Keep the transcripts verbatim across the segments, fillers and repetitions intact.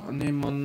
Anê man.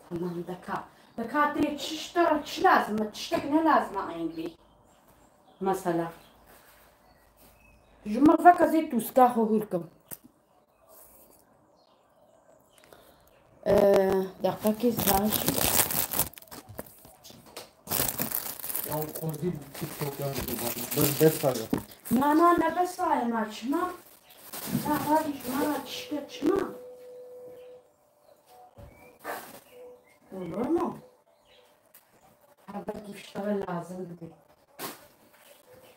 Tamam, deka. Deka tê çi ji te re çi lazim e? Tiştek ne lazim e ên bî? Mesela. Ji min veke zê tûska xwe hûr kim. Ee, deqekê zajî. Ya xwezî TikTok yan bes bes. Na, na, ne bes e, ma çima? Na, xwezî ji me re tiştek çima? Olur mu? Ha, belkî fiştara lazim bibe.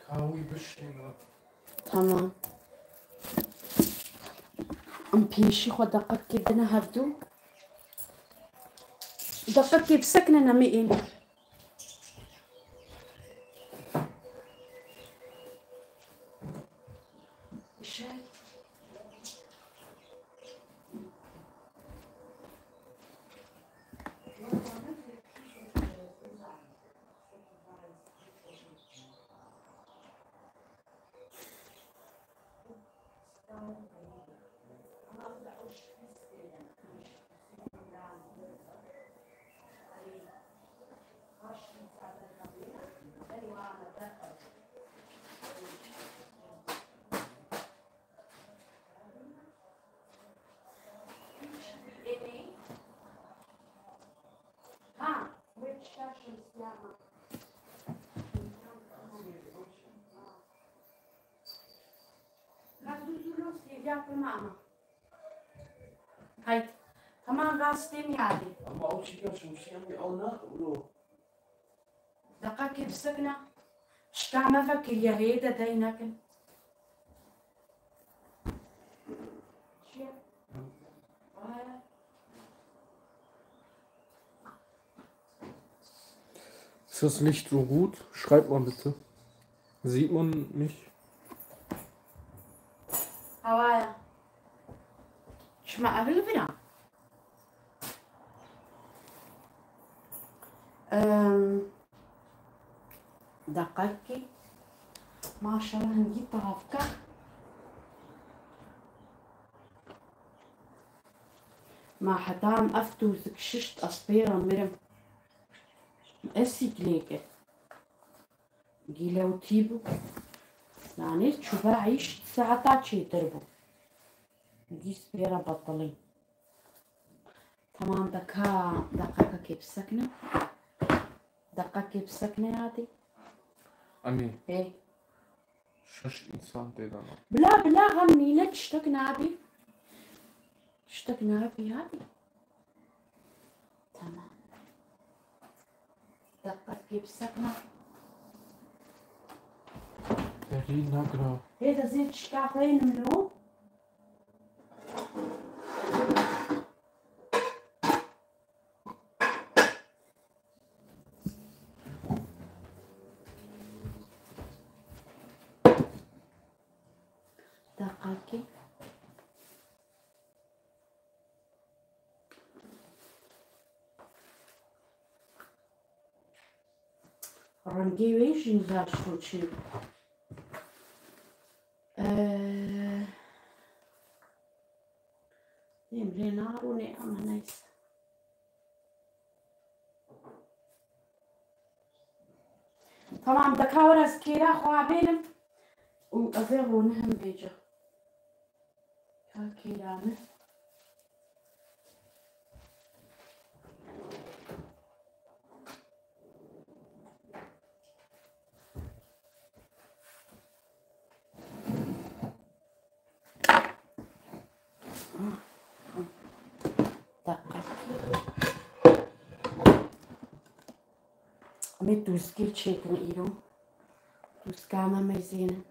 Ka wî bişkîne. Tamam. Em pêşî xwe deqekê bine hevdû. Deqekê bisekine nemê ên. Şey. Haydi. Tamam, rastê min yadî. Ama o çikan şemsiye mi ew ne? Deqekê bisekine. Şika me vekiriye, hêdî dey nekin. Çi ye? Aya. Ist das Licht so gut? Schreibt mal bitte. Sieht man nicht. Awaya. Çima ev li vira? Em, deqekê. Maşallah, hingî tavka. Ma heta em ev tûzik şişt, ez pê re mirim. Esîk lê kir. Gîlewtî bû. Yanî çûbe îş saeta çêtir bû. Gîs pê re betilî. Tamam, deka, deqekekê bisekine. Deqekê bisekine yadî. Anî. Ê. Şeş însan tê de ne. Bila, bila, xem nîne, tiştek nabî. Tiştek nabî yadî. Tamam. Deqekê bisekine. Derî nagira. Hê de zê tişka xwe yê nimno. Deqekê. Rengê wê jî nizam ji xwe çi. Eee, em lê narûnê, ama neyse. Tamam, deka were ez kêra xwe bênim û ez ê rûnihim bêca. Ka kêra min. Em ê tûzkê çêkin îro. Tûzka me meyzênin.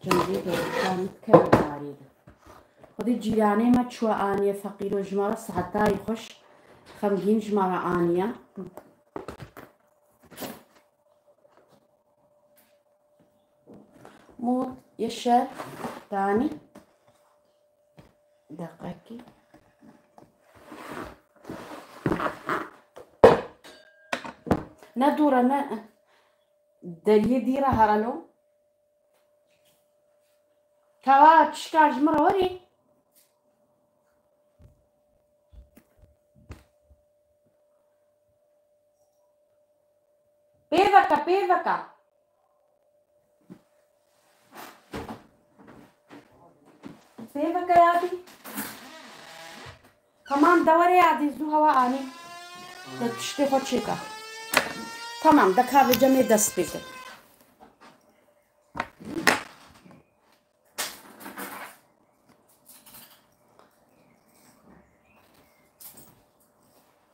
Çendî de şan kevdarî de. Xwedî cîranê me çû aniye feqîro ji me re saetayî xweş xemgîn ji me re aniye. Mût, yeşer, danî. Deqekî. Ne dûr e, ne. Deriyê dî re herelo. Tewa çişka ji min re werî. Pê veke, pê veke. Pê veke yadî. Tamam, de were yadî, zû hewa anî. De tiştê xwe çêke. Tamam, de ka vêca me dest pê kir.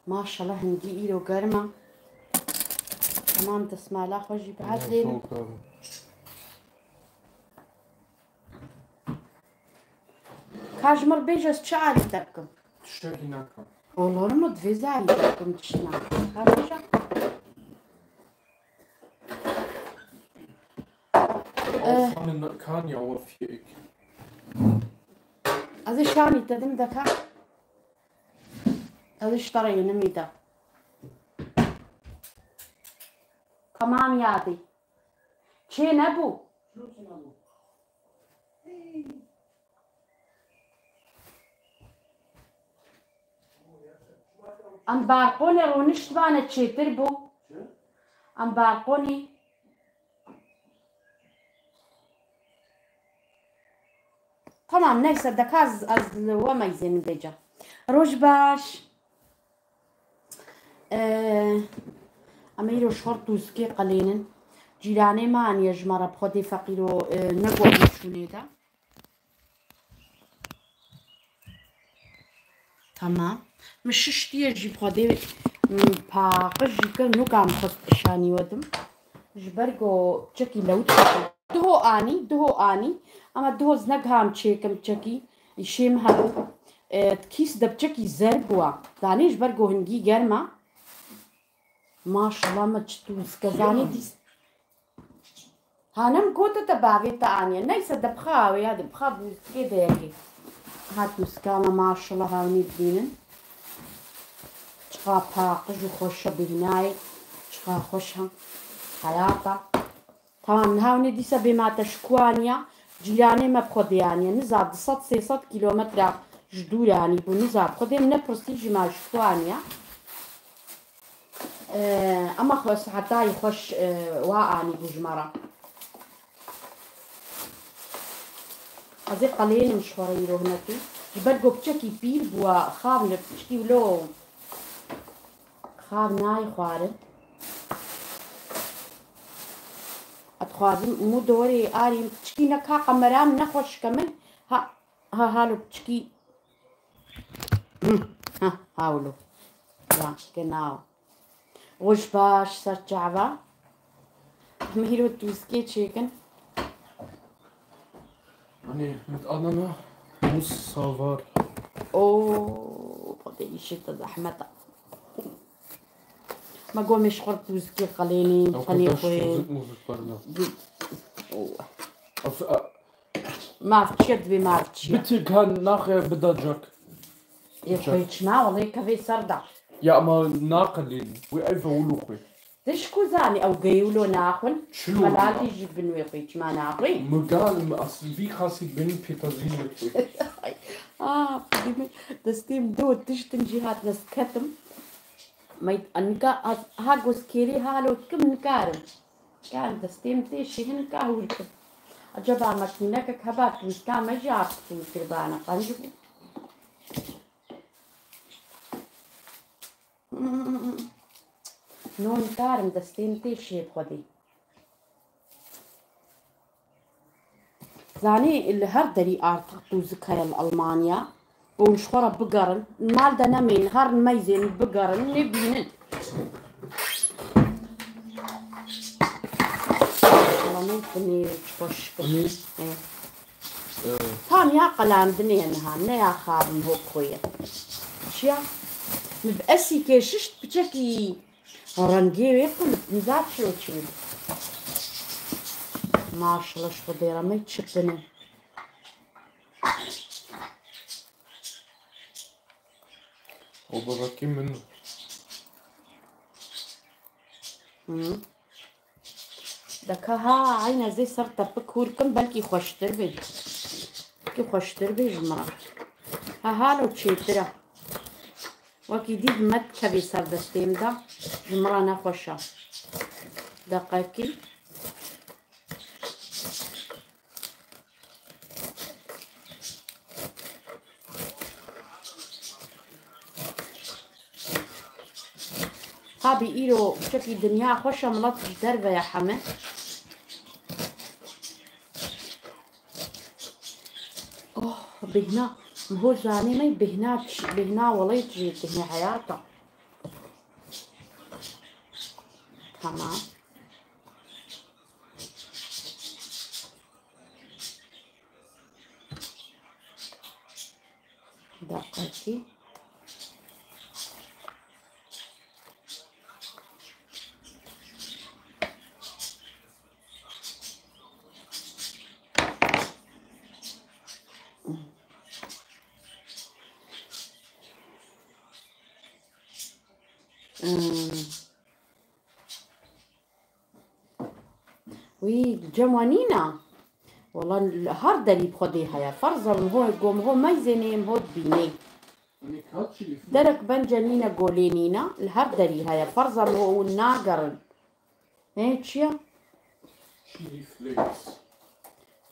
Maşallah, hingî îro germ e. Tamam, destmala xwe jî bihez lênin. Ka ji min re bêje, ez çi alî te bikim? Tiştekî nakim. Olur mu? Divê ez alî te bikim tiştna. Ka bêje. Eh. Afanın kan ya o fiyek. Ez ê şanî te dim deka. Ez ê ji te re yê nimî de. Tamam yadî. Çê nebû. Em balkonê rûniştibane çêtir bû. Em balkonî. Tamam, neyse, deka ez, ez li we meyzênim vêca. Roj baş. Ee, em ê îro ji xwe re tûzikê qelênin. Cîranê me aniye ji me re, bi Xwedê feqîro, e, ne ku em şûnê de. Tamam. Min şiştiye jî bi Xwedê, m, paqij jî kir, nuka min xwest şanî we dim. Ji ber ku çekî lewt diho anî, diho anî. Ama diho ez negiham çêkim çekî. Îşê min hebû. E, kîs de bi çekî zer bûa. Danê ji ber ku hingî germ e. Maşallah me çi tûzike zanî dîs. Hanem gote te bavê te aniye. Neyse, de bixa awê ya, de bixa bûzikê de yekê. Ha tûzika me maşallah hawnî dibînin. Çiqa paqij û xweş e bînayê. Çiqa xweş e. Heyata. Tamam, niha hûnê dîsa bê ma te ji ku aniya, cîranê me bi xwe dê aniye. Niza du sed sê sed kîlometre ji dûr anî bû, niza bi xwe dê min nepirsî jî ma ji ku aniya. Ee, ama xwe saetayî xweş, e, wa anî bû ji me re. Ez ê qelênim ji xwe re îro hinekî. Ji ber ku piçekî pîl bûwa, xav li piçkî wilo. Xav nayê xwarin. Ez dixwazim mû dorê arîm piçkî neka qemera min nexweş ke min. Ha, ha, halo piçkî. Hı, ha, hawlo. Ya, genau. Roj baş ser çava. Em îro tûzkê çêkin. Hani mit anana mus savar. Oo, xwedê îşê te zehmet e. Me gomê ji xwe re tûzikê qelênî, tenê xwe. Tûzik mûzik berna. Oo. Af, a, Maf çiye divê maf çiye. Bitî kan naxe bida cak. Ê xwê çima, wele kevê ser da. Ya ama naqilîn. Wê ev ewlo xwe. Te ji ku zanî ew geyê wilo naxwin? Çilo. Xelalî jî bin wê xwê çima naxwî? Migal mi asî vî xasî bin pêtazî li xwe. Ah, destê min do tiştin jî hatine sketim. Meyt, nika ha, ha gozkêrî halo dikim nikarim. Yan destê min tê şî hinika hûr kim. Acaba makînekek heba tûzka me jî artık hûr kirbana qenc bû. No nikarim destê min tê şî bi xwedê. Zanî li her derî artık tûzik heye li Almanya. Ku hûn ji xwe re bigerin. Mal de nemên, herin meyzên bigerin, nêbînin. Wala ne binêrê çi xweş. Anî? Ê. Ee. Tam ya qelandinê ye niha, ne ya xabin ho koye. Çiya? Min bi esî kêşişt piçekî rengê wê xwe min zaf şiro çê. Maşallah, ji Xwedê re me çi tune. O bebekî min. Hı. Deka ha, eyne zê ser te bikûrkim, belkî xweştir bê. Belkî xweştir bê ji min re. Ha, halo çêtir e. Wekî dî me dikevê ser destê min de, ji min re nexweş e. Deqekî. Tabî îro çekî dinya xweş e, milet ji derve ye heme. Oh, bêhna, miho zanê me bêhna, bêhna welê jî bêhna heyata. Tamam. Deqekî. Hmm. Wî cem we nîne. Wala li her derî bi Xwedê heye. Ferz e min ho, go min ho meyzênê, min ho dibînê. Derek bence nîne, golê nîne. Li her derî heye. Ferz e min ho hûn nagerin. He, çi ye? Chili flakes.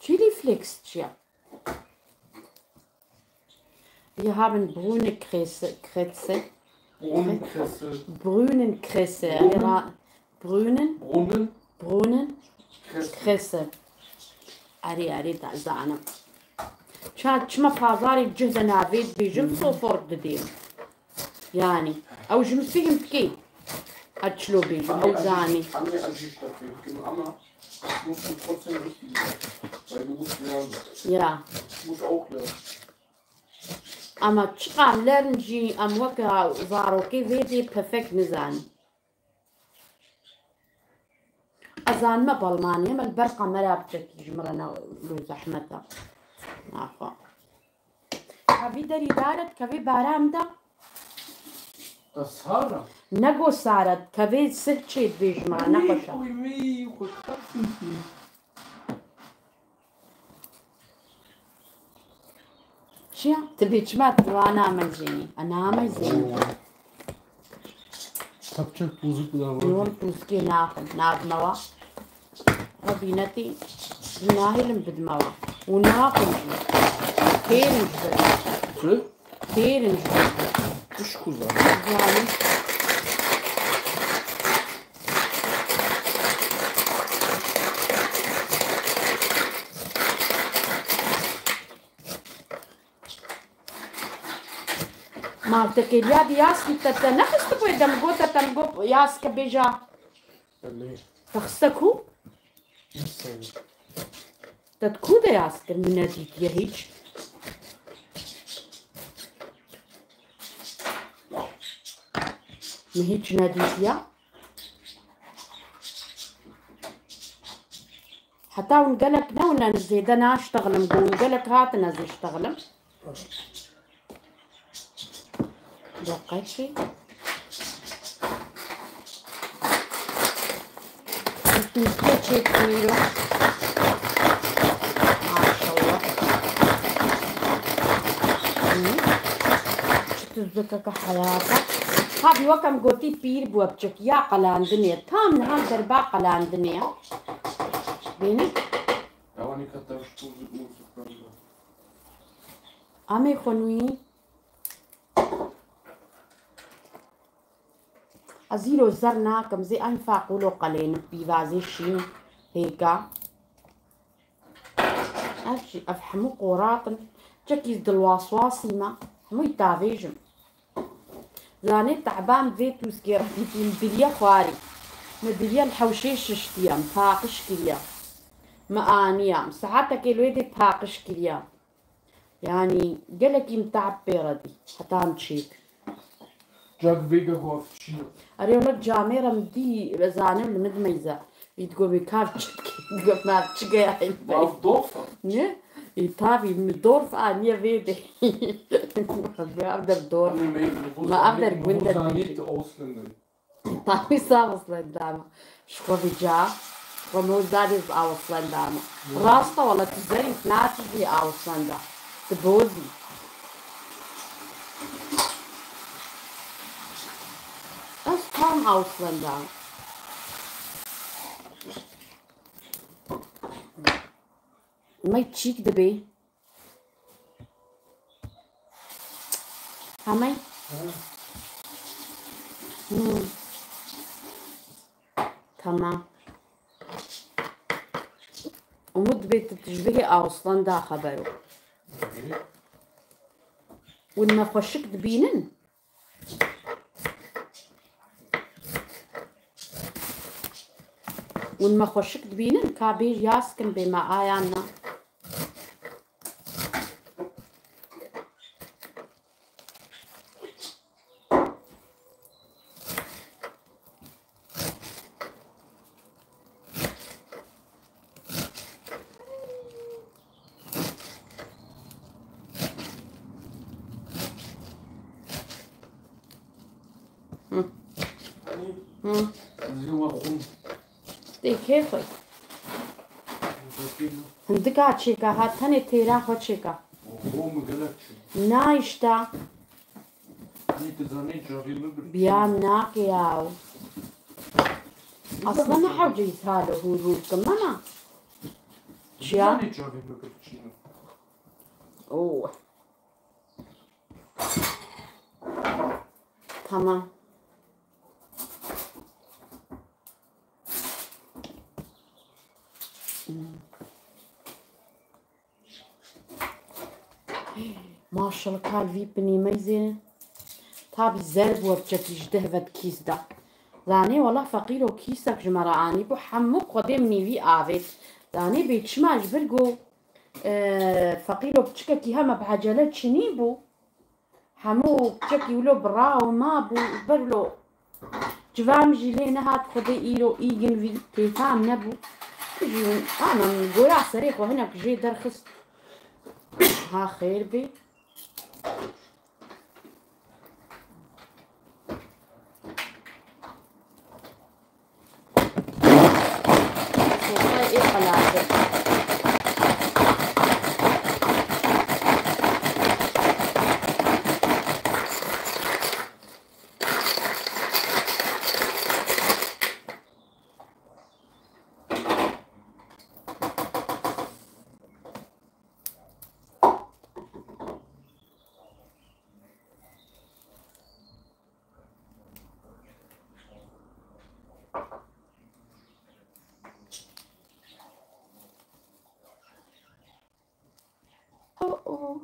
Chili flakes çi ye? Wir haben braune Kresse, Kresse. Brunnen Kresse. Brunnen Kresse. Brunnen. Era brunnen. Brunnen. Brunnen Kresse. Kresse. Erê, erê, da zanim. Ça çima pazarê cih de navê dibêjim, sofor didêm. Yani, ew ji min fihim dikê. Ez çilo bêjim, ew zanî. Ama, ama, ama, bu, bu trotzdem richtig. Weil du musst lernen. Ya. Ich muss auch lernen. Ama çiqam lerin jî em weke zarokê vê dê perfekt nizanî. Ez zanime bi Almaniye, me li ber kamera biçekî ji min re ne, lo zehmet e. Naxwe. Ha vî derî dare dikevê baran de. Te sar e. Nego sar e, dikevê sih çê dibê ji min re, ne xweş e. Wî, wî, wî, xwe Çiya? Tu bê çima tu wa nameyzênî? A nameyzênî. Tapçe tuzluk bile var. Yoğun tuzlukê naxim, nabime wa. Wa bînetî, nahêlim bidime wa. Û naxim jî. Têrim ji ber. Çi? Têrin ji ber. Tişt ku zane. Zane. Ma te kêliya di yaskî te, te nexistibû ê dem got te, te min got yaske bêja. Te xiste ku? Te di ku de yaz kir? Min nedîtiye hîç. Min hîç nedîtiye. Heta hûn gelek newnen zêde naştexlim, ku hûn gelek hatine zî ştexlim. Deqekî. Tuzlukê çêdikî îro. Maşallah. Hı. Çi tuzlukeke heyata. Tabî weke min gotî pîr bû, biçek ya qelandinê. Tam niha derba qelandinê ya. Bînî? Ewanî ke tevş tuzluk muzluk bende. Amê xwe nûyî. Ez îro zer nakim, zê eyn faqûlo qelênim, pîvazê şîn hêka. Ev jî, ev hemû qorat in. Çekî dilwaswasî me. Hemû tavêjim. Zanê tehban vê tûskê re dîtî, min diriye xwarî. Min diriye li hewşê şiştiye, min paqij kiriye. Min aniye, min saetekê li wê dê paqij kiriye. Yanî gelekî min te'b pê re dî, heta min çêkir. Cak vêga ku ev çi ye? Erê wele camê re min dî, zanim li min dimeyze. Î digo min kav çi dike, digo me ev çi geya. Ev dof e? Ne? Î tabî min dorf aniye vê dê. Ev der dorf. Anne, me, me bu Ma ev der zanî, me bu gund e zanî dibêjin. Te Aslında. Tabii sağ ol Slendama. Şko vîca, Ramazanê bi Awa Slendama. Rasta wala tu zerî naçî Awa Slenda. Tu bozî. Ez tam Awa Slendama. Me çîk dibê. Hemey? Hmm. Tamam. Umut bê tu ji vê Aslanda xeber o. Hûn me xweşik dibînin? Hûn me xweşik dibînin? Ka bêj yaz kin bê me ayan na. Hı. Hı. Tê kê xwe. Hindika çêka ha, tenê têra xwe çêka. Oho, mi gelek çû. Na işte. Hani tu zanî çavê min bir Biya nake ya. Aslında ne hewce îthal hûr hûr kim ama. Çiya? Zanî çavê min bir çî. Oo. Tamam. Hmm. Maşallah, kal vî pinî meyzê. Tabî zer bû, ev çekî ji deh vet kîs da. Zanê wala feqîro kîsek ji me re anî bû, hemû xwedê min vî avêt. Zanê bê çima ji vir ku, e, feqîro piçikekî heme bi ecele çinî bû. Hemû piçekî wilo bi ra û ma bû, ji ber wilo civa min jî lê nehat, xwedê îro îgin vî têfam nebû. Jî ana min goya serê xwe hinek jê derxist. Ha xêr bê. Sofrayê ê qelate. Oh, oh.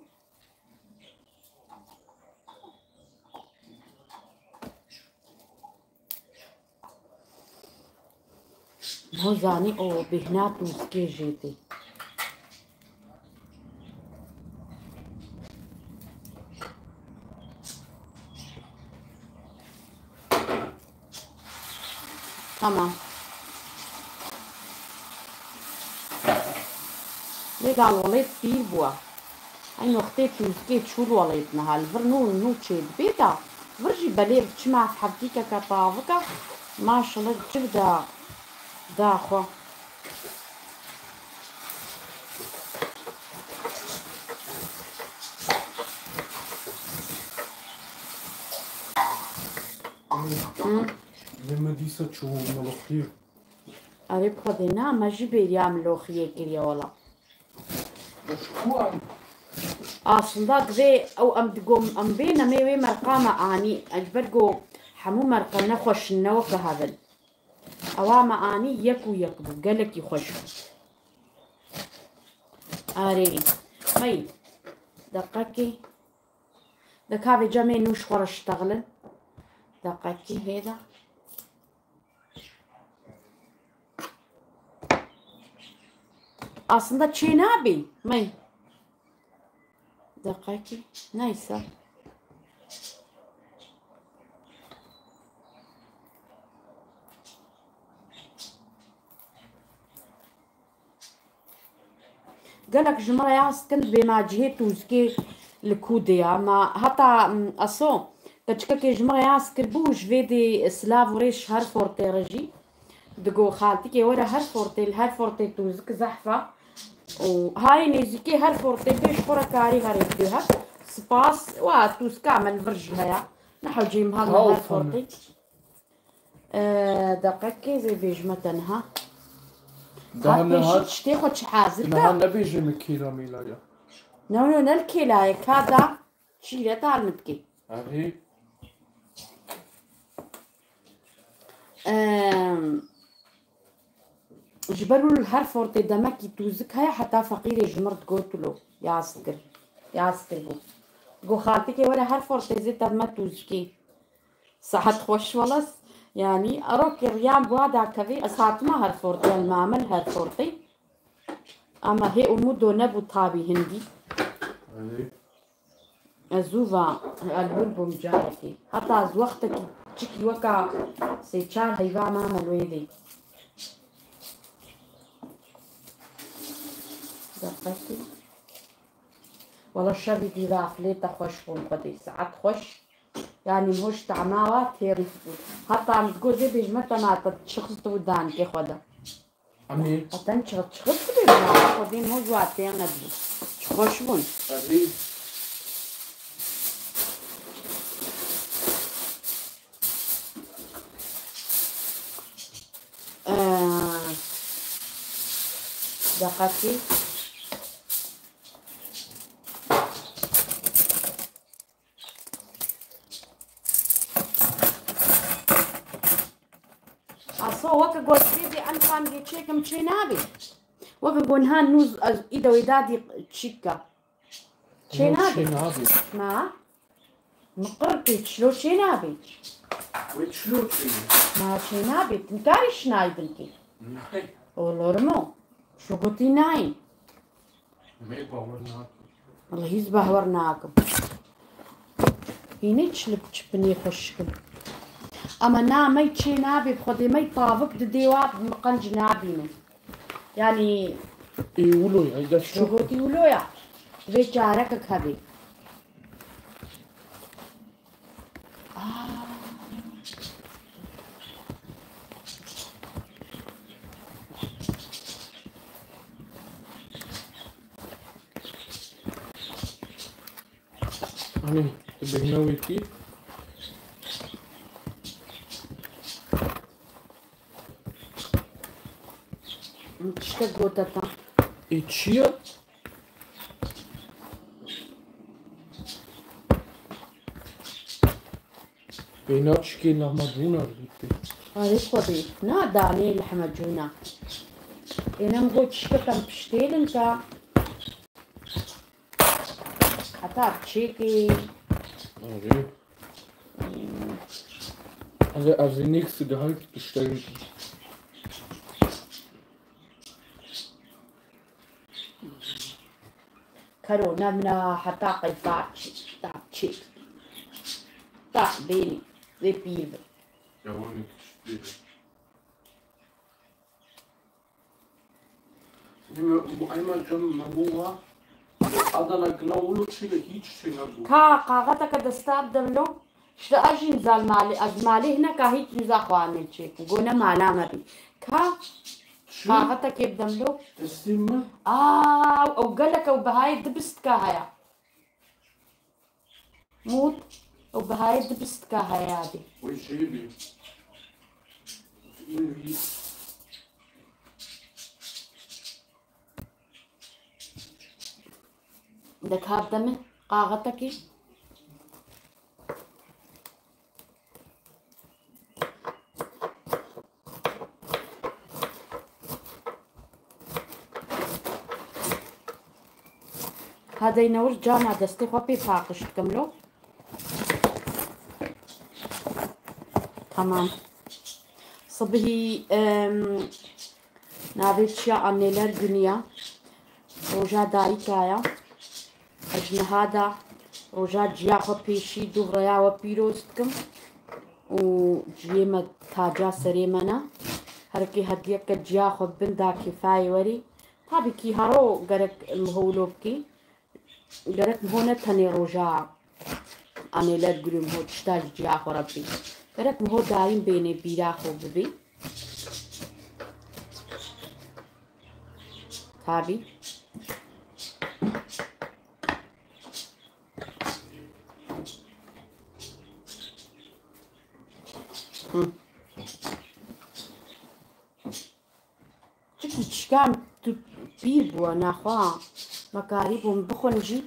Ho zanî o bêhna tûskê jê tê. Tamam. Lê gal welêt pîr bûye. Ey noxtê tûzikê çûl welêt niha. Li vir nû, nû çê dibê da. Vir jî belê çima hevdîkeke tavika. Maşallah cih da, da xwe. Hı. Lê me dîsa çû meloxiyê. Erê bi Xwedê na, me jî bêriya miloxiyê kiriye wela. Aslında divê ew em digom, em bêne me wê merqa me anî. Ji ber ku hemû merqe ne xweş in, ne weke hev in. Ewa me anî yek û yek bû, gelekî xweş bû. Erê, hey, deqekê. De ka vêca me nû ji xwe re ştexilin. Deqekî hêda. Aslında çê nabî. Mey. Deqekî. Neyse. Gelek ji min re yaz dikin, dibê ma cihê tûzikê li ku de ya. Ma heta, mm, Aso, keçikekê ji min re yaz kiribû, ji vê dê silav û rêz ji Herfortê re jî. Digo, xaltikê were Herfortê, li Herfortê tûzik zehf e. Û hayê nêzîkê Herfortê bê ji xwe re karî herê bidê her. Spas, wa tûzika me li vir jî heye. Ne hewceyî min hal li Herfortê. Ee, deqekê zê bêjime te niha. Daha Hat niha, pêşî tiştê xwe çi hazir niha ka? Nebêje min kêla mêla ya. No, no, ne li kêla ye, ka da çîre dar min dikê. Erê. Em, ji ber wilo li Herfortê demekî tûzik heye, heta feqîrê ji min re digot wilo. Yaz kir. Yaz kir bû. Go xaltikê were Herfortê zê te me tûzikê. Saet xweş welas. Yanî, erokê riyan bi wa dakevê, ez hatime Herfortê, ez mame li Herfortê. Ama hê umûdo nebû tabî hindî. Erê. Ez zû va, elhûr bûm carekê. Heta ez wextekî çikî weka sê çar heyva mame li wê dê. Deqekê. Wela şevî dî rafilê te xweş bûn Xwedê. Saet xweş. Yanî hoş tama wa têrî bû. Heta min digot zê bêjime te ma te çixist û dankê xwe de. Amê. Heten çi-, çixist bû bêjime, Xwedê min hoş wa têne bû. Çi xweş bûn. Tabii. Ee, deqekî. Aso weke got bêjî em fan yê çêkim çê nabê. Weke got niha nû z-, ez îde wê dadî çîka. Çê nabê. Çê nabê. Ma. Miqir tê çilo çê nabê. Wê çilo çê. Ma çê nabê. Tinkarî şinayî dinkê. Nayê. Olur mu? Şu gotî nayê. Me bawer nakim. Wela hîs bawer nakim. Hînê çilip çipinê xweşik in. Ama na me çê nabê, bi Xwedê me tavik didê wa, min qenc nabînim. Yanî Ê wilo ya, ya şu çok. Gotî wilo ya. Vê çarekek hebê. Hani bêhna wekî. Tiştek gote ta. Ê çi ye? Bêhna çikê lehmecûna dîtî. Arê Xwedê, na danê lehmecûna. Êne min got çişkekem piştêlin ka. Heta çêkê. Arê. Ez, ez ê nêk sigahayî pişteyî. Kero, ne mina heta qeyfar çi, ta çi. Ta bênî, vê pîr bi. Yawanî kiştî. Ema, ema cem me bû wa. Adana gina wilo çi de hiç şey nebû. Ka, kaxeteke desta bide min lo. İşte ez jî nizam malê, ez malê hineka hiç nizam xwe amê çêkim. Go ne mala me bî. Ka, çi? Kaxetekê bide min lo. Destê min? Aa, ew gelek ew bihayê du bistka heye. Mût, ew bihayê du bistka heye yadê. Wê çêbî. În wî. Dek hat de min, kaxetekê. Hadey newir cana destê xwe pê paqij dikim lo. Tamam. Sibihî, em, navê çiya anneler günü ya. Roja dayika ya. Ez niha da roja ciya xwe pêşî dûv rêya we pîroz dikim û ciyê me taca serê me ne. Her kê hediyeke ciya xwe bin da kêfayê werî. Tabî kî haro gerek miho wilo bikî. Gerek miho ne tenê roja anêler gurê miho tişta ji ciya xwe re bikî. Gerek miho dayîm bênê bîra xwe bibî. Tabî. Hı. Çikî çikan tu pîr bû, naxwe. Me karî bû min bixwin jî.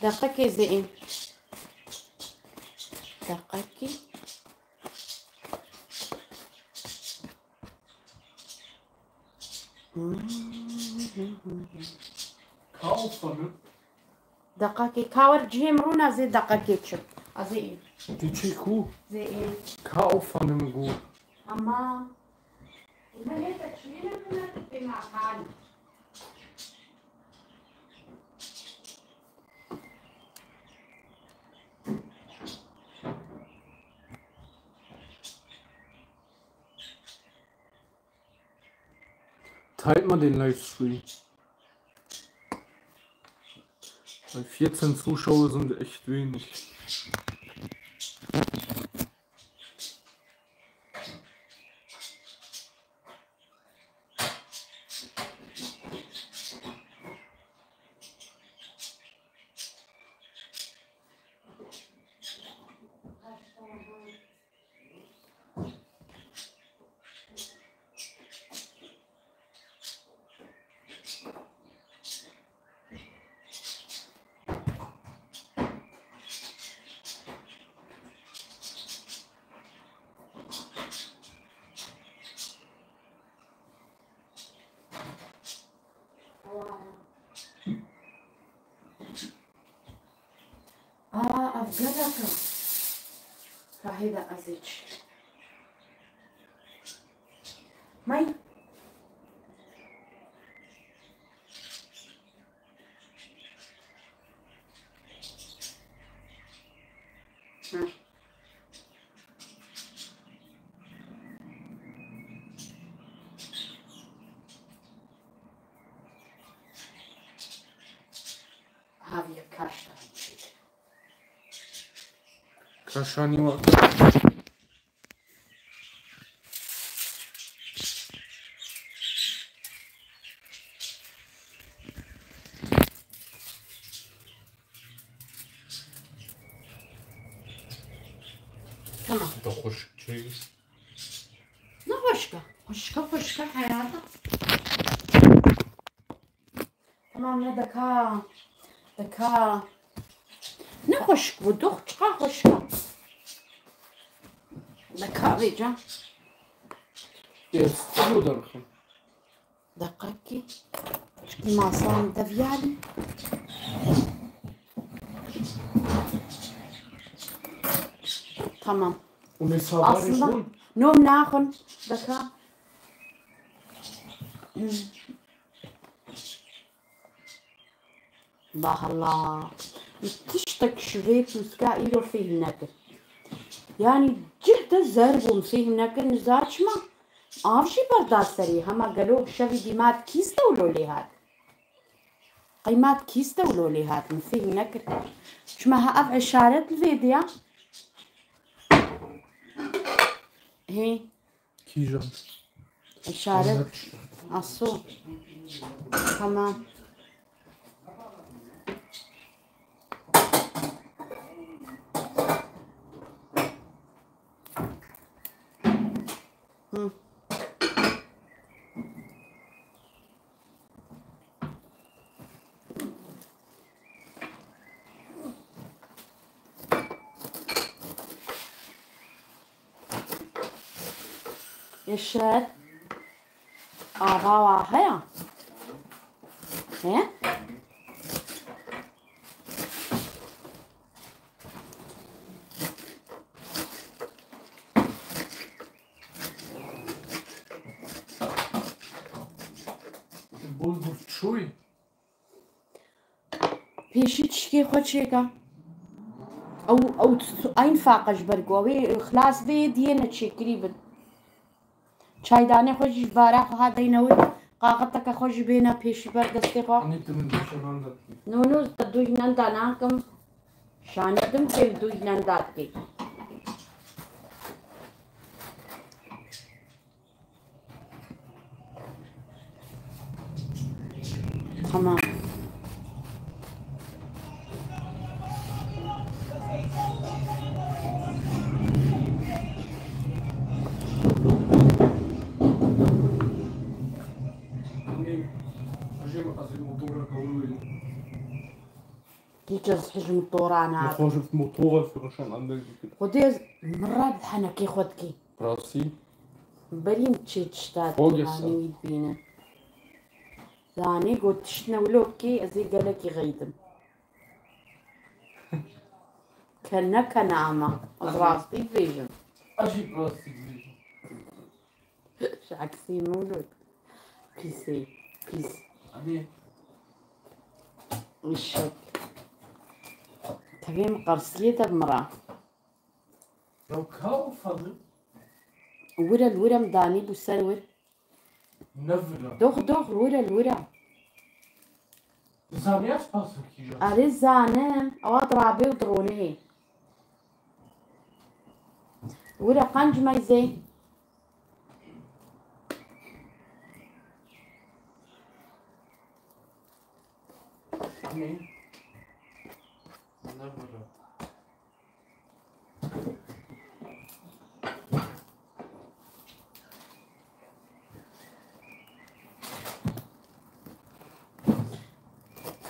Deqekê zê ên. Deqekê. Ka û fanım. Deqekê ka wer cihê min rûna zê deqekê çi. A zê ê. Tu çi ku? Zê ê. Ka û fanım gu. Ama. Ema lê te çiyê ne bûne tu pê nakanî. Teilt mal den Livestream. Weil vierzehn Zuschauer sind echt wenig. Aa, ev gerek e. Ka hêda ez ê çi. May. Hı. Havî kaştan çêkir. Kaşanî wa. Tamam. Da xweşik çêkir. Ne xweşik e. Xweşik e, xweşik e heyata. Tamam, ne deka, deka. Ne xweşik bû, dox çiqa xweşik e. Deka vêca. Êstî bû derxin. Deqekî. Çikî masan deviyalî. Tamam. Û mêsabarê Aslında xwin? No naxwin. Deka. Hmm. Allah Allah. Tiştek ji vê pûska îro fêhm nekir. Yanî cih de zer bûm fêhm nekir, niza çima? Av jî berda serî, hema gelo şevî dîmat kîs de wilo lê hat? Qeymat kîs de wilo lê hat, min fêhm nekir. Çima ha ev işaret li vê diya? Hê. Kîjan? İşaret. Aso. Tamam. Hı. Eşer. Ava wa heye? He? Pêşî tişkê xwe çêke. Ew, ew eyn faqa ji ber ku ew ê xilas bê, diyê neçêkirî bin. Çaydanê xwe jî ji bara xwe ha deyne wir, qaxeteke xwe jî bêne pêşî ber destê xwe. Anî tu min dû şevan de dikî. No, no, te dû hînen da nakim. Şanê dim kêm dû hînen da dikî. Tamam. Hiç ez hej motora nakim. Xwe ji motora firişan endek dikir. Xwedê ez min re bi henekê xwe dikî. Rastî? Berî min çê tişta Xwe dikî, gesa. Hanî wî dibîne. Zanî got tişt ne wilo bikî, ez ê gelekî xeydim. Ke ne kene ama. Ez Aha. rastî dibêjim. Ez jî rastî dibêjim. Ji eksî min got. Pîsê, pîs. Anî. Işek. Tevê min qersiyê de mira. Ya ka û Fadil? Wira li wira min danî bû ser wir. Ne vira. Dox, dox, wira li wira. Zanî ez paso kîjan? Erê zanim. Ewa dirabê û dironê. Wira qenc meyzê. Ne? Ne vira.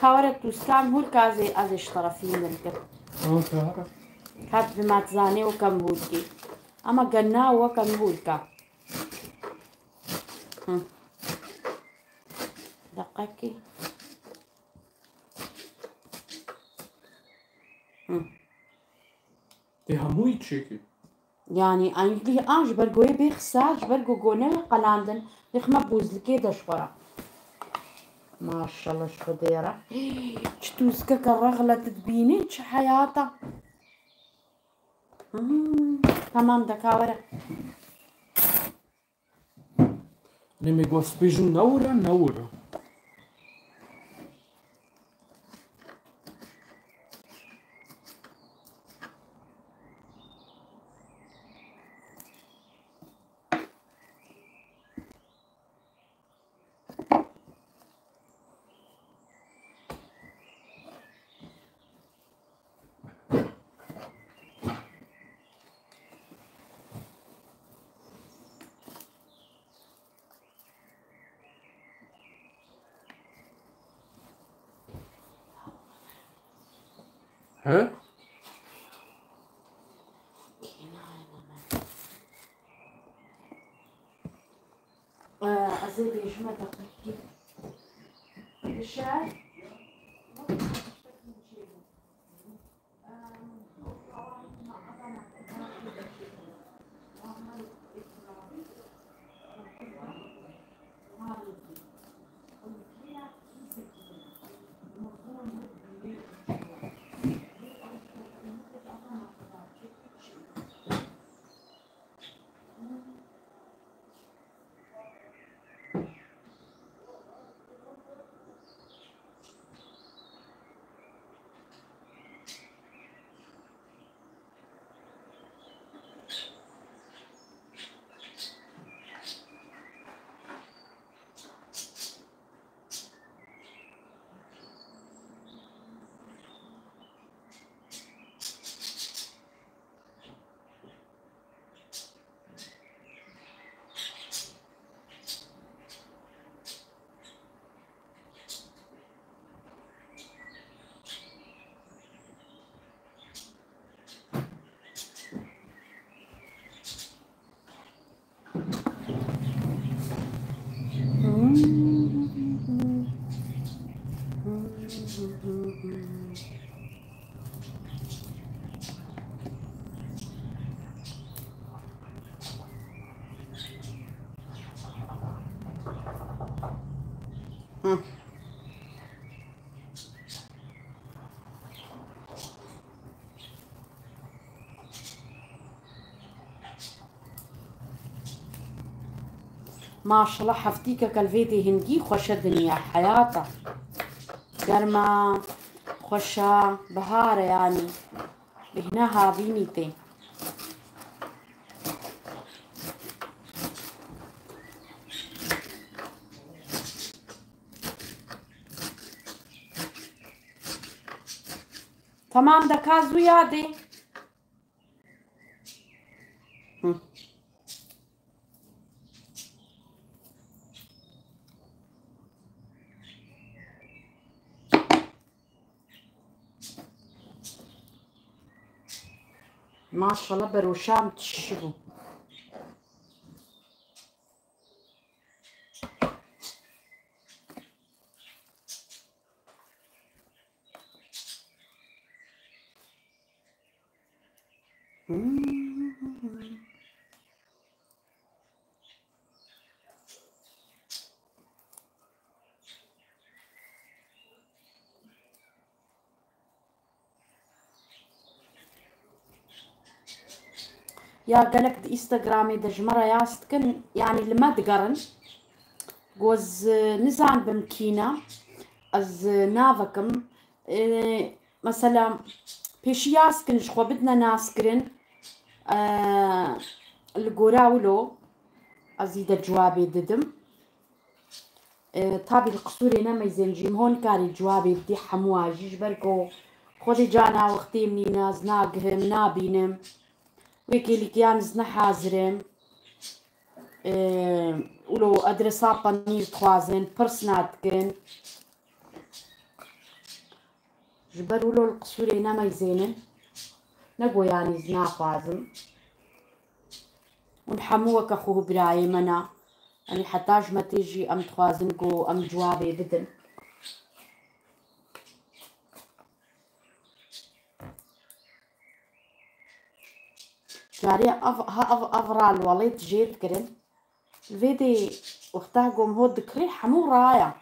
Ka were tu skan hûr ka ez ê, ez ê ji terefî min kim. Tamam, tamam. Kat bi mat zanê û kem hûr kî. Ama genna û kem hûr ka. Hı. Deqekî. Hı. Tê hemûyî çêkir. Yanî, eynî, a, ji ber goyê bê xisa, ji ber ku gone qelandin, bê xime bûzlikê de ji xwe re. Maşallah, ji Xwedê re. Çi tûzkeke rexle tu dibînî, çi heyata. Hmm, tamam, de ka were. Lê me got spêjin newire, newire. He? Ez ê bêjime deqekî. Dişer. Maşallah, heftîkeke li vê dê hingî xweşe dinya heyata. Germa, xweşa, bihare yanî. Bêhna havînî tê. Tamam, deka zû yadê. Hı. Maşallah, beroşan tişibû. Ya gelek di Instagramê de ji me re yaz dikin, yanî li me digerin. Got, ez nizanibim kî ne, ez navekim. Ê, mesela, pêşî yaz dikin, ji xwe bidine naskirin. Ê, li gora wilo ez î de cewabê didim. E, tabî li qisûrê nemeyzên jî, min hon karî cewabê bidî hemûa jî, ji ber ku xwedî cana wextê min nîne, ez nagihim, nabînim. Wê kêlîkiyan ez ne hazir im. E, wilo adresa penîr dixwazin, pirs nadikin. Ji ber wilo li qisûrê nemeyzênin, ne go yanî ez naxwazim. Hûn hemû weke xwe birayê me ne. Yanî heta ji me tê jî em dixwazin ku em cewabê bidin. Carê ev, ha ev, ev ra li welêt jê dikirin. Li vê dê wexta gom hot dikirê hemû raya.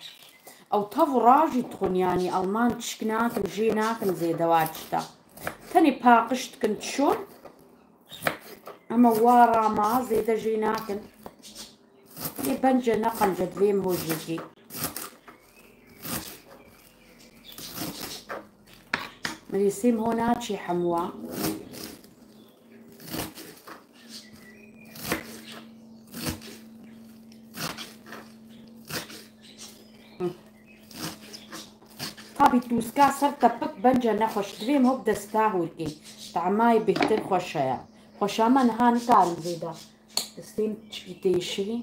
Ew tev û ra jî dixwin, yanî Alman tişk nakin, jê nakin zêde wa tişta. Tenê paqij dikin tişon. Ama wa rama zêde jê nakin. Ê bence neqence divêm ho jêkî. Mirîsîm ho naçî hemûa. Tabî tûska ser tepik bence nexweş. Divêm hok desta hûrkê. Tamayê bêhtir xweş heye. Xweşa me niha nikarim zêde. Destêm çikî têşirî.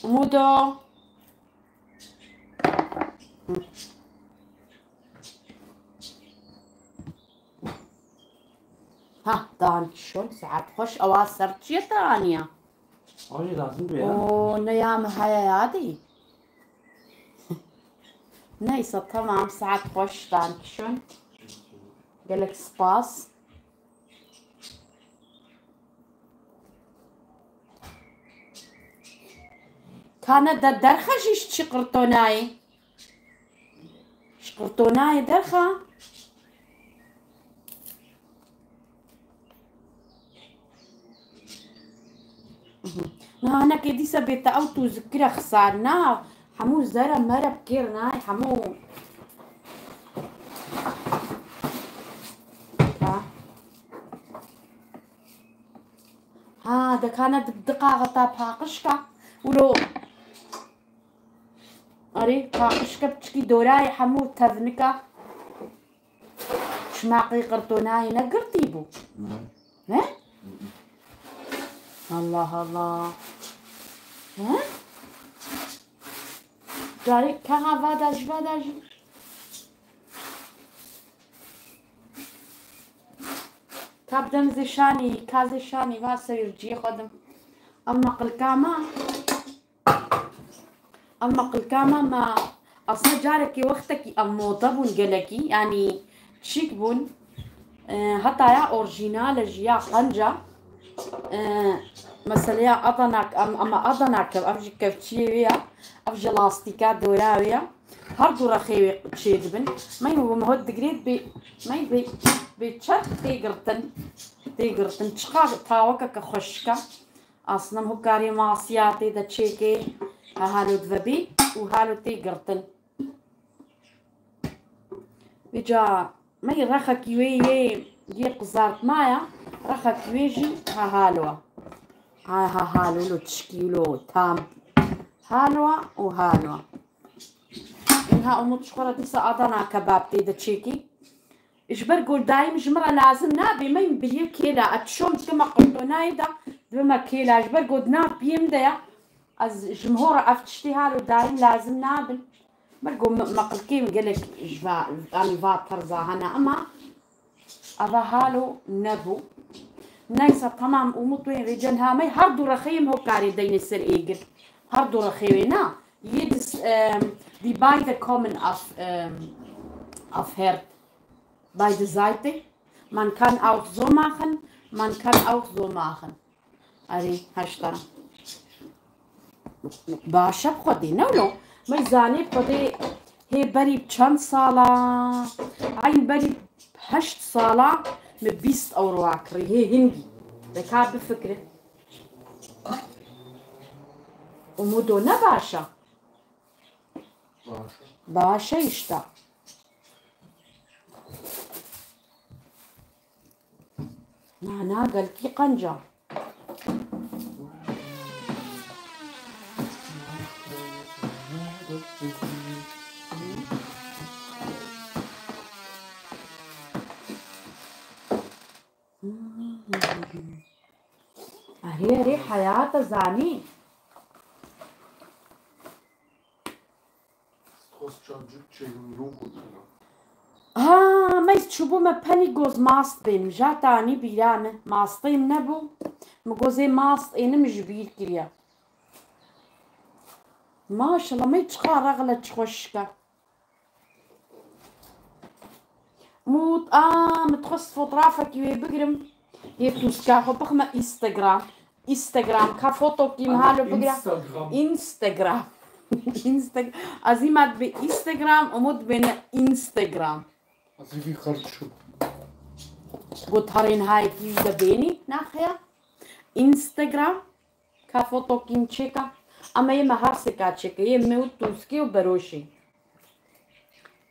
Umudo. Ha, danke schön. Saet xweş. Ewa ser çiye te aniya? Aw jî lazim be ya. O, ne ya me heye yadî. Neyse, tamam. Saet xweş. Danke schön. Gelek spas. Kane de derxe jî ji çi qirtonayê? Ji qirtonayê derxe. Na, hinekê dîsa bê te ew tûzikire xisar. Na, hemû zere mere bi kêr nayê, hemû. Ha. Ha, dekane di, di qaxeta paqişka. Wilo. Erê, paqişka piçkî dorayê hemû tevnika. Çima qey qirtonayê ne girtî bû? Ne? Allah Allah. He? Carê keha vada jî, vada jî. Ka bidem zêşanî, ka zêşanî va sewîr ciyê xwe dim. Ev meqilka me. Ev meqilka me, me aslında carekê wextekî ev moda bûn gelekî, yanî çîk bûn. E, heta ya orjînal e jî ya qenc e. E, meseleya Adana, em, ama Adana kev, ev jî kevçiyê wê ya. Ev ji lastîka dora wê ye. Her du rexê wê çêdibin. Mey û hot digrêt bê, mey bê, bê çerx tê girtin. Tê girtin. Çiqa tawekeke xweşik e. Aslında hûkarê masiya tê de çêkê. Ha halo divebî û halo tê girtin. Vêca me rexekî wê yê, yê qizartmaya, rexekî wê jî ha halo. Ha, ha halo lo tişkî lo tam. Halo û halo. Inha Umut ji xwe re dîsa Adana kebab tê de çêkî. Ji ber ku dayim ji min re lazim nabe, me bi yê kêla, ez çom dikime qurtonayê de, dibime kêla. Ji ber ku di nav piyê min de ye, ez ji min re ev tiştê halo dayim lazim nabin. Ber ku me, me qilkê min gelek ji va, anî va terza hene, ama eva halo nebû. Neyse, tamam, Umut wê vêcen ha me her du rexeyê min hokarê deyne ser êgir. Her du rexê wê na. Jedes, ähm, die beide kommen auf, ähm, auf Herd. Beide Seite. Man kann auch so machen, man kann auch so machen. Erê, heşta. Baş e bi Xwedê, ne wilo? Me zanê bi Xwedê hê berî bi çend sala? Eyn berî bi heşt sala me bîst ewro akirî, hê hingî. Te ka bifikre. Umudo ne baş e? Baş e. Baş e işte. Na, na, gelkî qenca. Erê, erê, heyata zanî. Xwest çavcik çêbim, yok oldu. Ha, me çûbû me penî goz mast bêm. Ja tanî bîra me. Mastê min nebû. Min gozê mast ênim ji bîr kiriye. Maşallah, me çiqa rexle çi xweşik e. Mût, a, min dixwest fotografekî wê bigirim. Yê tûşka xwe bixime Instagram. Instagram, ka fotokî min halo bigira. Instagram. Instagram. Insta-, ez î me dibe Instagram, Umut dibêne Instagram. Ez î vî xerçû. Gotarên hayekî wî de bênî, naxeya. Instagram. Ka fotokî min çêka. Ama yê me her sê ka çêke. Yê me û tûskê û beroşê.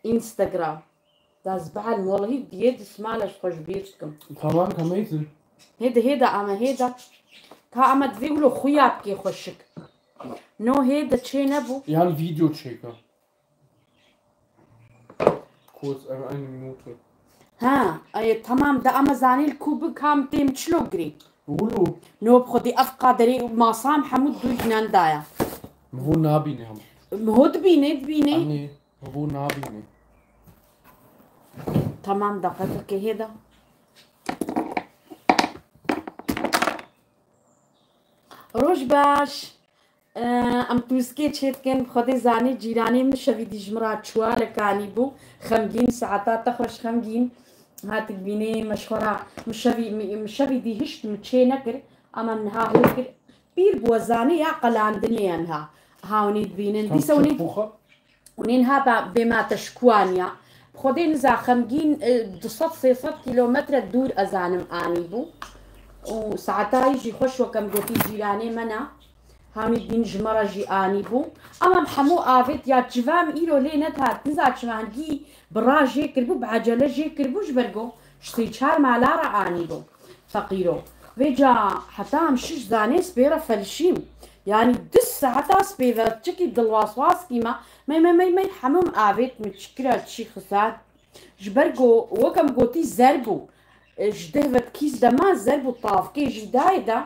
Instagram. Da ez bihel molhî diyê di smale ji xwe ji bîr dikim. Tamam, ka meyzin. Hêde, hêde, ama hêde. Ka ama divê wilo xuya bikê xweşik. No hêde çê nebû. Yan video çêka. Kurz, em aynı Minute. Ha, ay, tamam da ama zanî li ku bi kam têm çilo girî. Wilo. No bi xwedî ev qaderê masam hemû dû jinan daya. Min bo nabîne hemû. Min ho dibîne, dibîne. Anî, min bo nabîne. Tamam da qetekê hêda. Roj baş. Em tûskê çê dikin, bi Xwedê zanî cîranê min şevî dî ji min re çuwalek anîbû. Xemgîn, saeta te xweş xemgîn. Hatik bînê me ji xwe re, min şevî, min, min şevî dî hişt min çê nekir, ama min niha hêr kir. Pîr bû, zanî ya qelandinê ye niha. Ha, hûnî dibînin. Tam dîsa hûnî çepoxa? Hûn ên ha ba-, bê ma te ji ku aniya? Bi Xwedê niza xemgîn, e, du sed sê sed kîlometre dûr ez anim anîbû. Û saetayî jî xweş wek em gotî cîranê me ne. Hemî din ji me re jî anîbû. Ama em hemû avêt ya çiva em îro lê nedihat. Niza çiva hingî bi ra jê kiribû, bi ecele jê kiribû ji ber go ji sê çar mala re anîbû. Feqîro. Vêca heta em şiş zanê spê re felişîm. Yanî du saeta spê ve çikî dilwaswas kî me. Mey, mey, mey, mey, hemû em avêt min çi kira, çi xizar. Ji ber ku wek em gotî zer bû. E, ji deh ve kîs dema zer bû tavkê jî dayê de.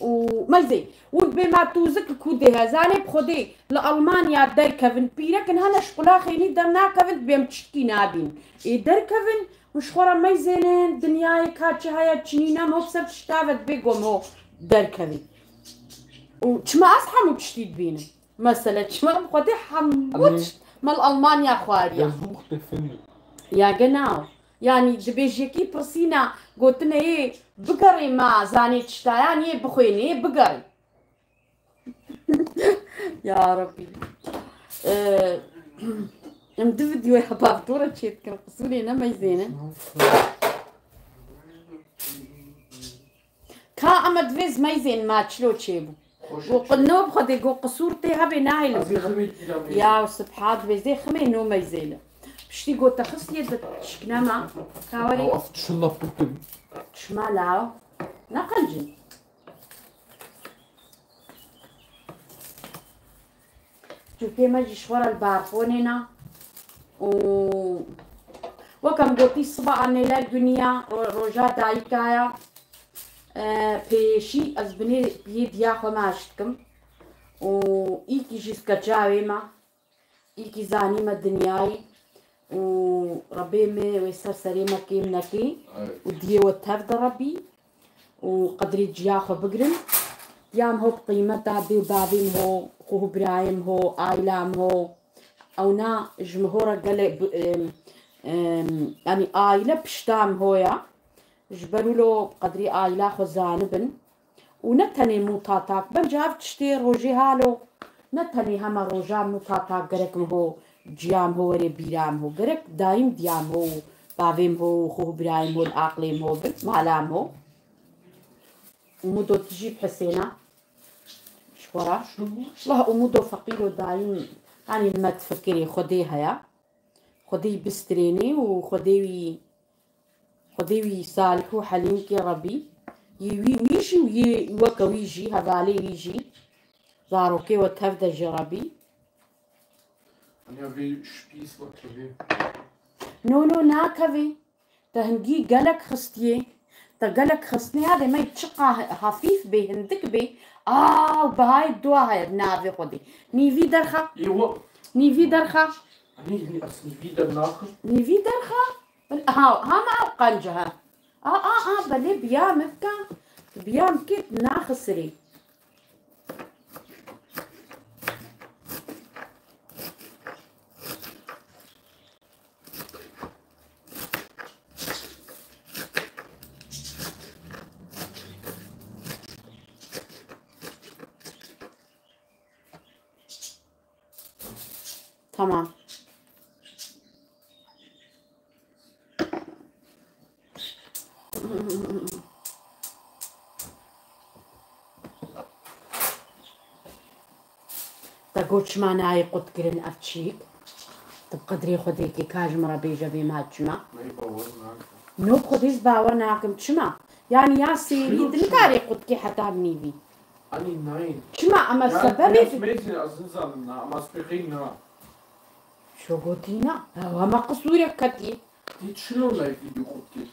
Û mezê, hûn bê ma tûzik li ku dê hezanê bi Xwedê li Almanya derkevin. Pîrekin hene ji qulaxê nî dernakevin, dibêm çitkî nabîn. Ê derkevin, hûn ji xwe re meyzênin, dinyayê ka çi heye, çi nîne, em hop ser tişta ve dibê gom ho derkevin. Û çima ez hemû tiştî dibînim? Mesele çima em xwedê hemû Anî tişt me li Almanya xwariye. Versuch der Findung. Ya genau. Yanî dibêjiyekî pirsîna gotine yê bigerê ma zanê tişta, yanî yê bixwênê, yê bigerê. Ya Rabbî. Ee, em du videoya bavdora çêdikin. Qisûrê ne meyzêne. Ka eme divêz meyzên maçlo çêbû. Go qi-, no bi xwedê go qisûr tê hebê nahêlim. Ya subha divêzê ximê no meyzêle. Piştî go te xistiye de çiknema. Kawerê. Ew ev çi laf bikim? Çima law? Neqencin. Çûkê me jî ji xwe re li balkonê ne. Û wek em gotî siba anêler guniya, ro-, roja dayika ya. E, pêşî ez binê piyê diya xwe maç dikim. Û îkî jî skeça wê me. Îkî zanî me dinyayê û Rebê me wê ser serê me kêm nekê û diyê we tev de Rebî û qedrê ciya xwe bigirin. Diyam ho bi qîmeta dê û bavê min ho, xwe û birayê min ho, aîla min ho. Ewna ji min ho re gelek bi-, em, em, yanî aîle pişta min ho ya. Ji ber wilo bi qedrê aîla xwe zanibin. Û ne tenê mû tatak, bence ev tiştê rojê halo, ne tenê hema rojan mû tatak gerek min ho, ciya min ho, werê bîra min ho. Gerek daîm diya min ho, bavê min ho, xwe û birayê min ho, li aqlê min ho bin, mala min ho. Umudo tu jî bi Hisêna ji xwe re. Wah Umudo feqîro daîm, hanî li me difikirê Xwedê heye. Xwedê bistrênê û Xwedê wî Xwedê wî salih û helîmkê Rebî, yê wî, wî jî û yê weke wî jî, hevalê wî jî, zarokê we tev de jî Rebî. Aniya vê şpîs wekevê. No, no, nakevê. Te hingî gelek xistiyê. Te gelek xistnê, hadê me çiqa hafîf bê, hindik bê. Aw, bihayê dua heye navê Xwedê. Nîvî derxa. Î we. Nîvî derxa. Anî, nî-, ez nîvî dernaxim. Nîvî derxa. Ha, ha, ma ew qenc e, ha. A, a, a, belê biya min bike. Biya min kê naxisirî. Tamam. Te got çima nayê qutkirin ev çîk? Tu bi qedrê Xwedê kê ka ji min re bêje vê me çima? Ney bawer nakim. No, bi Xwedê ez bawer nakim. Çima? Yani ya sêrî tu nikarê qutkî heta nîvî. Anî nayên. Çima? Ama sebebê. Mêzin ez nizanim na, ama spêxî na. Şo gotî na. Ew hema qisûrek ketî. Tê çilo live video qut kir?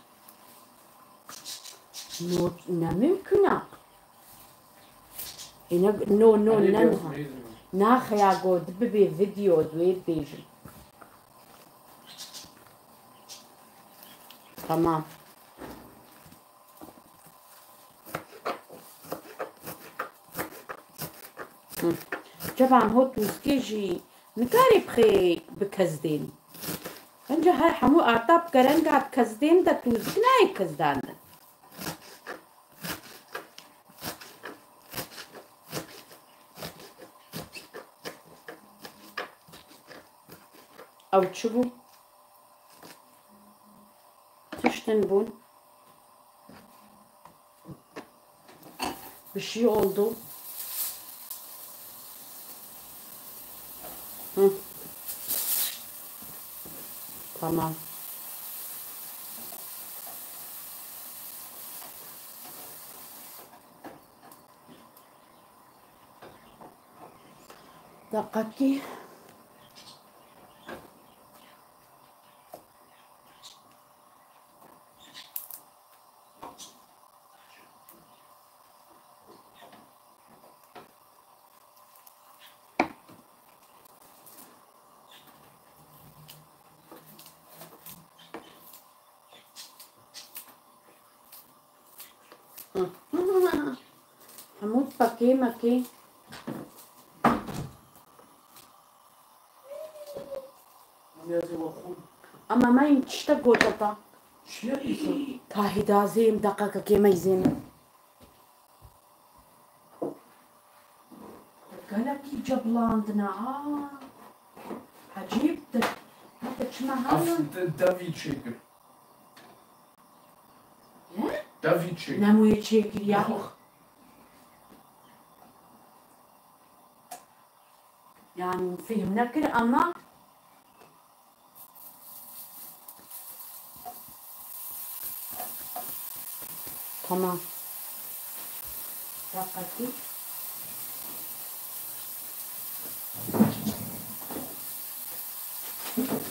No, ne mimkun a. Ê, ne, no, no, ne niha. Naxe ya go, di bibê video, di wê bêjim. Tamam. Hı. Ceba min ho tûzkê jî nikarê bixê bi kezdên. Bence her hemû arta bi kerenga di kezdên de tûzk nayê kezdandin. Ew çi bû? Tiştin bûn. Bir şey oldu. Hı. Tamam. Deqekî. Hemû pekê mekê. Ama me in tiştek gote ta. Çiye dîsa? Tahî dazêm deqekekê meyzên. Gelekî ceblandine ha. Ecêb de. Hete çima hana? Ev de-, devî çêkir. He? Devî çêkir. Nemoyê çêkir ya. Yok. Yani fêhm nekir ama. Tamam. Deqekî.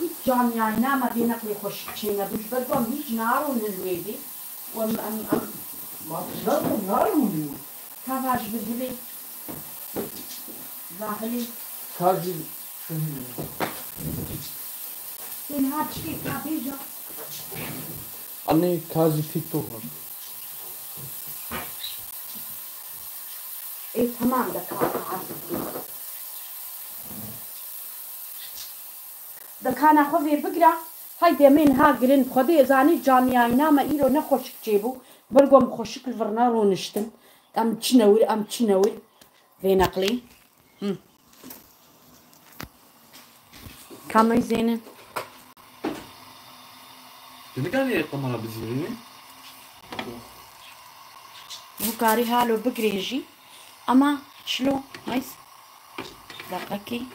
Hiç caniyayî nama vê neqlê xweşik çênebû, ji ber ku em hîç naronin wê dê. Û em, em, em. Ma tu naronin wê. Ka va ji bilhilê. Zahilê. Ka jî şehîd. Tê niha çikê ka bêje. Anê ka jî TikTok. Ê, tamam, de ka, ka. De kana xwe vê bigira. Haydi em ê niha girin. Xwedê zanî caniyayîna me îro ne xweşik çêbû. Ber ku em xweşik li vir neroniştin. Em çine wir, em çine wir. Vê neqlê. Hı. Kamey Zeynep. Tu nikarî kamera bizîrînî? Nikarî halo bigirê jî. Ama çilo, nice. Deqekî.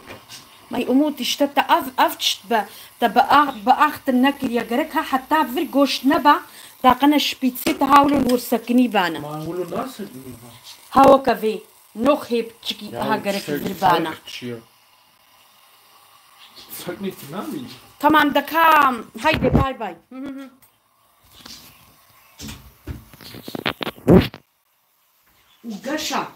May Umut, işte te ev, ev çit be. Te bi ax-, bi axtin nekiriye. Gerek ha heta vir goşt neba. Daqine şpîtsê te hawlin wir sekinî bane. Ma hawlin nasekinî ba. Ha weke vê. Noxê piçikî. Ya, ha gerek vir bana. Çi ya? Seknî tu namî. Tamam, dekam. Haydi, bay bay. Hı hı hı. Û geşa,